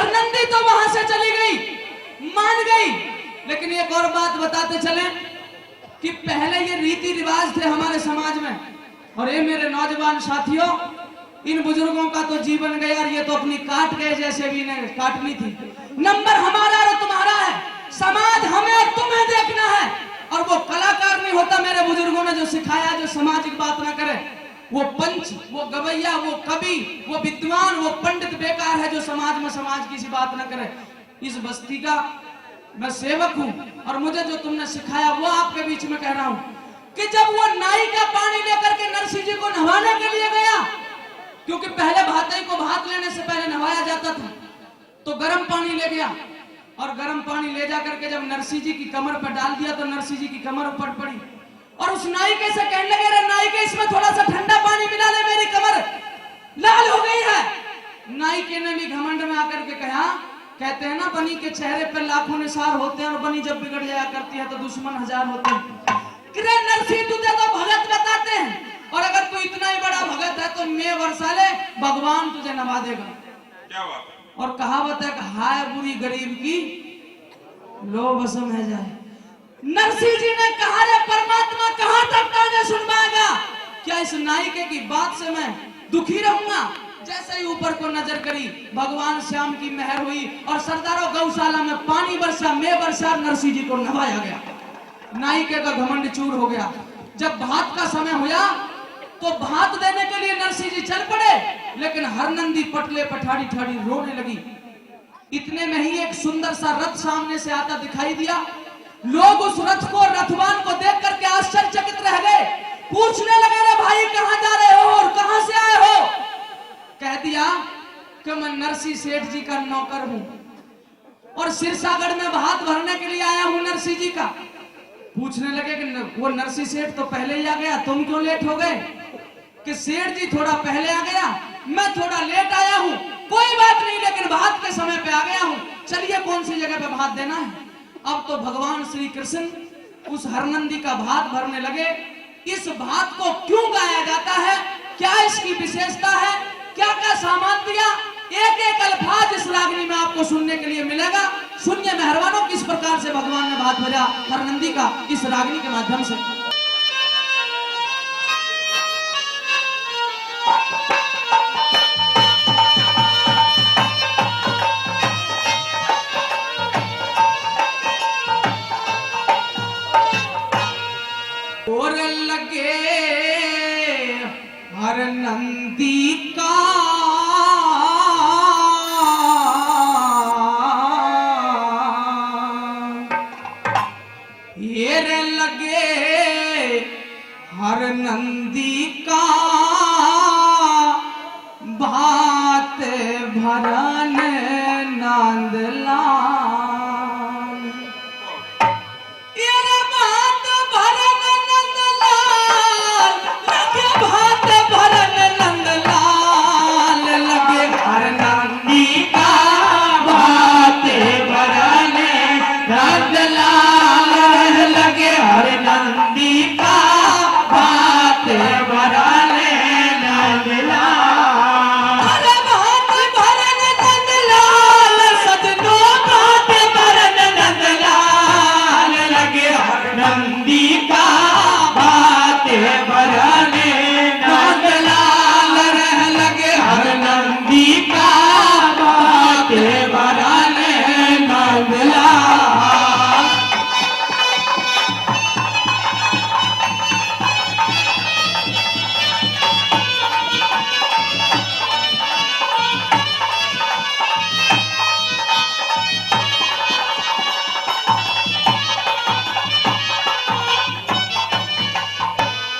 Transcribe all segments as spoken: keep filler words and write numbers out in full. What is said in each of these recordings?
नंदी तो वहां से चली गई, मान गई। लेकिन एक और बात बताते चले कि पहले ये रीति रिवाज थे हमारे समाज में, और ये मेरे नौजवान साथियों, इन बुजुर्गों का तो जीवन गया, और ये तो अपनी काट गए, जैसे भी इन्हें काटनी थी। नंबर हमारा और तुम्हारा है, समाज हमें और तुम्हें देखना है। और वो कलाकार नहीं होता मेरे बुजुर्गों ने जो सिखाया, जो सामाजिक बात ना करे, वो पंच, वो गवैया, वो कवि, वो विद्वान, वो पंडित बेकार है जो समाज में समाज की सी बात ना करे। इस बस्ती का मैं सेवक हूँ, और मुझे जो तुमने सिखाया वो आपके बीच में कह रहा हूँ कि जब वो नाई का पानी लेकर के नरसी जी को नहवाने के लिए गया, क्योंकि पहले भातई को भात लेने से पहले नहवाया जाता था, तो गर्म पानी ले गया, और गर्म पानी ले जा करके जब नरसी जी की कमर पर डाल दिया तो नरसी जी की कमर ऊपर पड़ी, और उस नाई के से कहने लगे, "अरे नाई के, इसमें थोड़ा सा ठंडा पानी मिला ले, मेरी कमर लाल हो गई है।" नाई के ने भी घमंड में आकर के कहा, कहते हैं ना, बनी के चेहरे पे लाखों निसार होते हैं, और बनी जब बिगड़ जाया करती है तो दुश्मन हजार होते हैं। किरे नरसी, तुझे तो भगत बताते हैं, और अगर तू इतना ही बड़ा भगत है तो मैं बरसा ले, भगवान तुझे नवा देगा। क्या बात है। और कहावत है कि हाय बुरी गरीब की, लो भस्म है जाए। नरसी जी ने कहा, "रे परमात्मा, कहाँ तक ताने सुनवाएगा? क्या इस नाई के की बात से मैं दुखी रहूंगा?" जैसे ही ऊपर को नजर करी, भगवान श्याम की मेहर हुई और सरदारों, गौशाला में पानी बरसा, मैं बरसा, नरसी जी को नवाया गया। नाई के का घमंड चूर हो गया। जब भात का समय हुआ तो भात देने के लिए नरसी जी चल पड़े, लेकिन हरनंदी पटले पठाड़ी ठाड़ी रोने लगी। इतने में ही एक सुंदर सा रथ सामने से आता दिखाई दिया। लोग उस रथ को, रथवान को देख करके आश्चर्यचकित रह गए। पूछने लगे, "रे भाई, कहाँ जा रहे हो और कहाँ से आए हो?" कह दिया कि मैं नरसी सेठ जी का नौकर हूँ और सिरसागढ़ में भात भरने के लिए आया हूँ नरसी जी का। पूछने लगे कि न-, वो नरसी सेठ तो पहले ही आ गया, तुम क्यों लेट हो गए? कि सेठ जी थोड़ा पहले आ गया, मैं थोड़ा लेट आया हूँ, कोई बात नहीं, लेकिन भात के समय पे आ गया हूँ। चलिए, कौन सी जगह पे भात देना है? अब तो भगवान श्री कृष्ण उस हरनंदी का भात भरने लगे। इस भात को क्यों गाया जाता है, क्या इसकी विशेषता है, क्या क्या सामान दिया, एक एक अल्फाज इस रागनी में आपको सुनने के लिए मिलेगा। सुनिए मेहरबानों, किस प्रकार से भगवान ने भात भरा हरनंदी का इस रागनी के माध्यम से। और लगे हरनंदी का हेर लगे हरनंदी का भात भरन नंदलाल। ये रे भात भरन नंदलाल, लगे भात भरन नंदलाल, लगे हरनंदी का भात भरन नंदलाल, लगे हरनंदी का भात भरन नंदलाल। अरे भात भरन नंदलाल, सजनो भात भरन नंदलाल, लगे हरनंदी का भात भरन नंदलाल, लगे हरनंदी का भात भरन नंदलाल।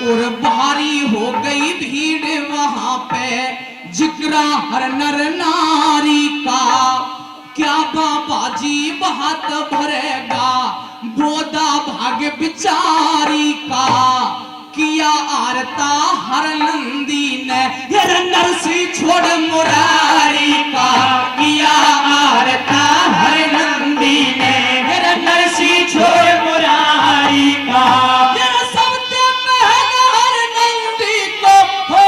और भारी हो गई भीड़ वहां पे, जिक्रा हर नर नारी का। क्या बाबा जी भात भरेगा, बोदा भाग बिचारी का। किया आरता हर नंदी ने, हेर नरसी छोड़ मुरारी का। किया आरता हर नंदी ने, हेर नरसी छोड़ मुरारी का। हेर सबसे पहले हर नंदी को हो।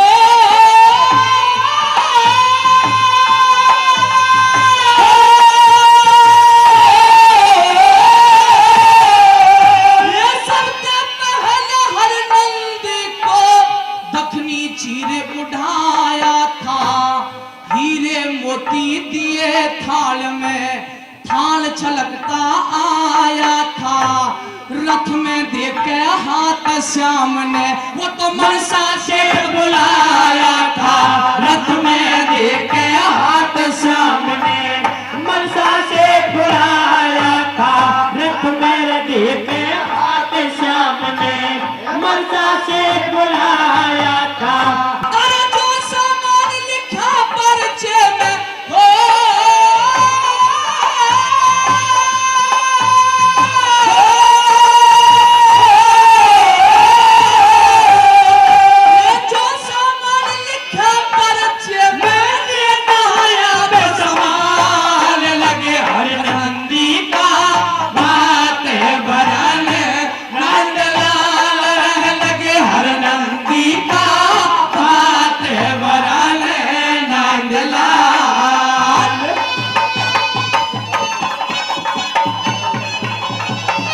ज्योति दिए थाल में, थाल छलकता आया था। रथ में देखे हाथ श्याम ने, वो तो मनसा सेठ बुलाया था। रथ में देखे हाथ श्याम ने, मनसा सेठ बुलाया था। रथ में देखे हाथ श्याम ने, मनसा सेठ बुलाया था। अरे जो सामान लिखा पर्चे में, हो, जो सामान लिखा पर्चे में, मैंने नहाया बेसमान लगे हर नंदी का बात बरन नंदलाल। लगे हर नंदी का बात बरन नंदलाल।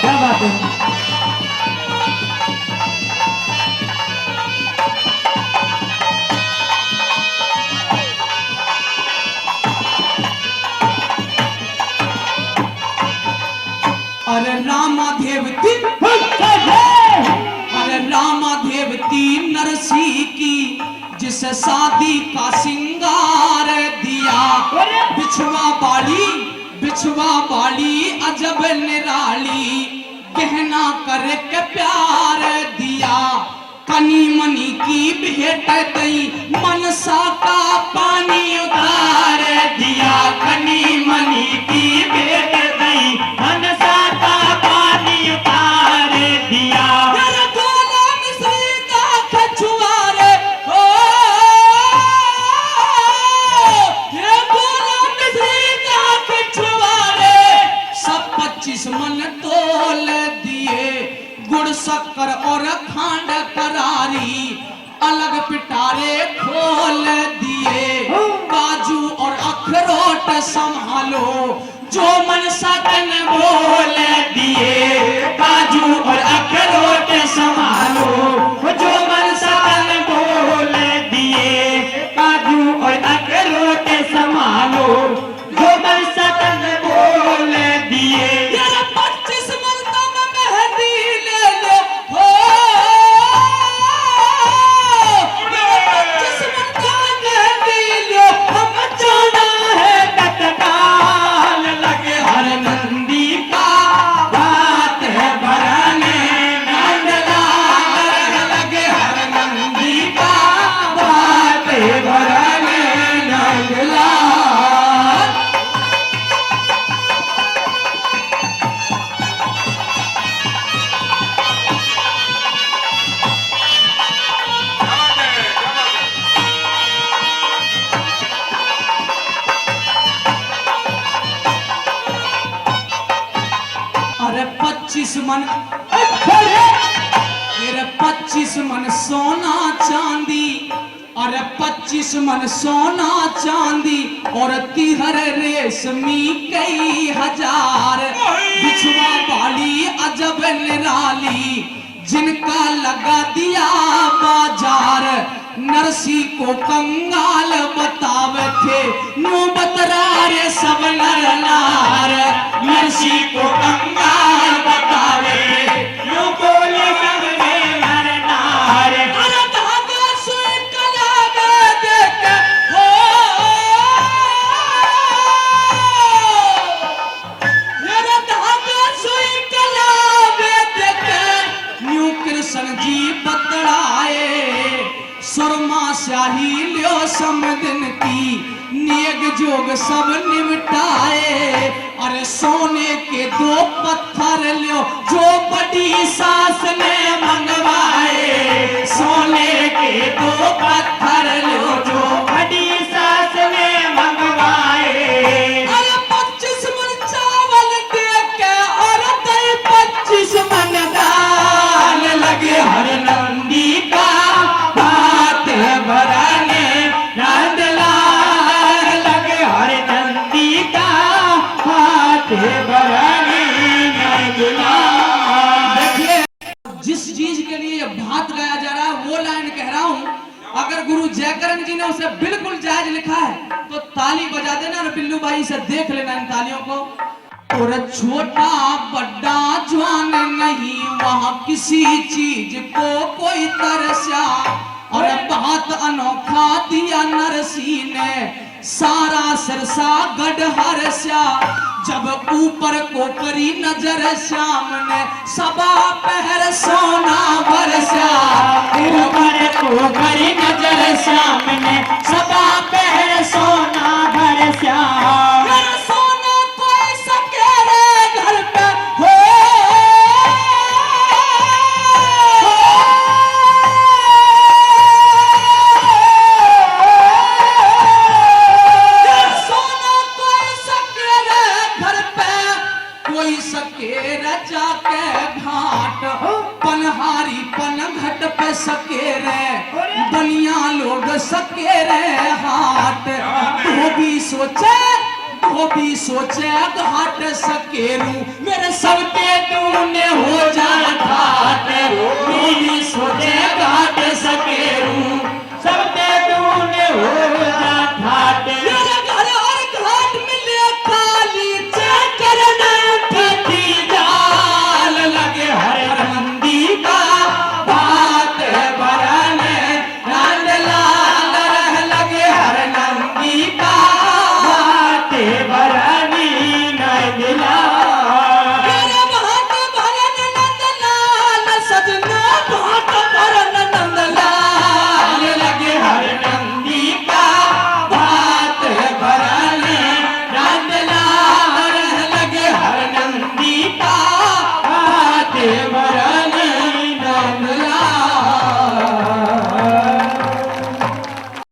क्या बात है। अरे रामा देवती, अरे रामा देवती नरसी की, जिस शादी का सिंगार दिया। बिछुआ बाली, बिछुआ बाली अजब निराली, गहना करके प्यार दिया। कनी मनी की भेंट दई, मनसा का पानी उतार दिया। कनी मनी की भेंट दई, मनसा का पानी उतार दिया। यार गोला मिश्री का कछुआ रे, ओ, ये गोला मिश्री का कछुआ रे, सब पच्चीस मन तोल दिए। गुड़ शक्कर और खांड करारी, अलग पिटारे खोल दिए। काजू और अखरोट संभालो, जो मनसा तन बोल दिए। काजू और अखरोट संभालो, जो मनसा तन बोल दिए। काजू और अखरोट संभालो, जो मनसा तन बोल दिए। यार पच्चीस मन तो मैं मेहंदी ले लो, हो। यार पच्चीस मन तो मैं मेहंदी लो, हम जाना है तत्काल। लगे हर नंदी का बात है बरने नंदलाल। लगे हर नंदी का बात है बरने नंदलाल। अरे पच्चीस मन, अरे पच्चीस मन सोना चांदी, अरे पच्चीस मन सोना चांदी और तिहर रेशमी कई हजार। बिछुआ बाली अजब निराली, जिनका लगा दिया बाजार। नरसी को कंगाल बतावे थे न्यू बतरा रे सब नर नार। नरसी को कंगाल बतावे थे न्यू बोले सब नर नार। अरे धागा सुई कला में देख, हो, अरे धागा सुई कला में देख, न्यू कृष्ण जी बतलाए। सुरमा स्याही लियो समदिन की, नेग जोग सब निपटाए। अरे सोने के दो पत्थर लियो, जो बड़ी सास ने मंगवाए। सोने के दो पत्थर लियो, जो बड़ी सास ने मंगवाए। अरे पच्चीस मन चावल दे के और दई पच्चीस मन दाल। लगे हर नंदी का बात बरने नंदलाल। लगे हर नंदी का बात बरने नंदलाल। देखिए, जिस चीज के लिए ये भात गाया जा रहा है, वो लाइन कह रहा हूँ। अगर गुरु जयकरण जी ने उसे बिल्कुल जायज लिखा है, तो ताली बजा पिल्लू भाई से देख लेना इन तालियों को। और छोटा बड़ा जवान नहीं, वहाँ किसी चीज को कोई तरस्या। और बहुत अनोखा दिया नरसी ने, सारा सिरसा गढ़ हरस्या। जब ऊपर को करी नजर श्याम ने, सबा पहर सोना बरस्या। ऊपर को करी नजर श्याम ने, सबा पहर सोना बरस्या। घर सोना कोई सके रे घर पे हो। घर सोना कोई सके रे घर पे, कोई सके रे जाके घाट, पनहारी पनघट पे सके रे, बनिया लोग सके रे हाट। धोबी सोचे, धोबी सोचे घाट सकेरू, मेरे सबके तूने हो जा ठाट। धोबी सोचे घाट सकेरू, सबके तूने हो जा ठाट। मेरे घर और घाट मिले खाली, चाकर ना उठती जाल। लगे हर नंदी का भात बरन, नंद लाल रह लगे हर नंदी का भात बरनी नंद लाल। मेरे भात बरन नंद लाल, सजना भात बरन नंद लाल। लगे हर नंदी का भात बरन, नंद लाल रह लगे हर नंदी का भात